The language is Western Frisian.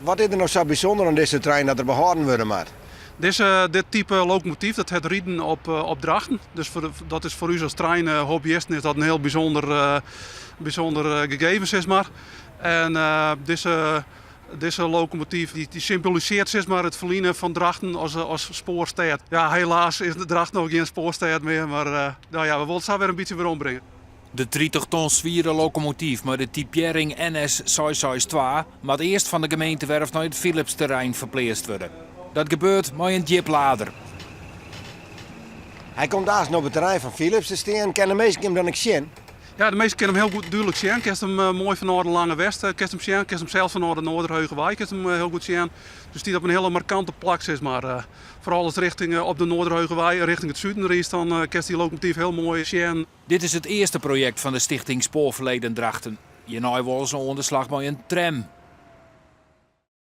Wat is der no sa bysûnder oan dizze trein dat er behâlden wurde moat? Dizze, dit type lokomotyf dat hat riden op, op Drachten. Dus foar, dat is foar ús as treinhobbyisten is dat in hiel bysûnder, bysûnder gegeven, sis mar. En dizze, dizze lokomotyf dy, dy symbolisearret sis mar, it ferline fan Drachten as, as spoarstêd. Ja, helaas is Drachten noch gjin spoarstêd mear, mar no ja, we wolle it sa wer in bytsje werombringe. De 30 ton swiere lokomotyf mei de typearring NS 662 moat earst fan de gemeentewerf nei it Philipsterrein ferpleatst wurde. Dat gebeurt mei in djiplader. Hy komt aanst op it terrein fan Philips te stean. Kinne de minsken him dan ek sjen? Ja, de minsken kinne him hiel goed dúdlik sjen. Kinst him moai fanôf de Lange West kinst him sjen. Kinst him sels fanôf de Noarderheugewei kinst him hiel goed sjen. Dus stiet op in hiele markante plak, sis mar. Foaral as rjochting op de Noarderheugewei rjochting it suden rydst, dan kinst dy lokomotyf hiel moai sjen. Dit is it earste projekt fan de Stichting Spoorverleden Drachten. Hjirnei wolle se oan de slach mei in tram.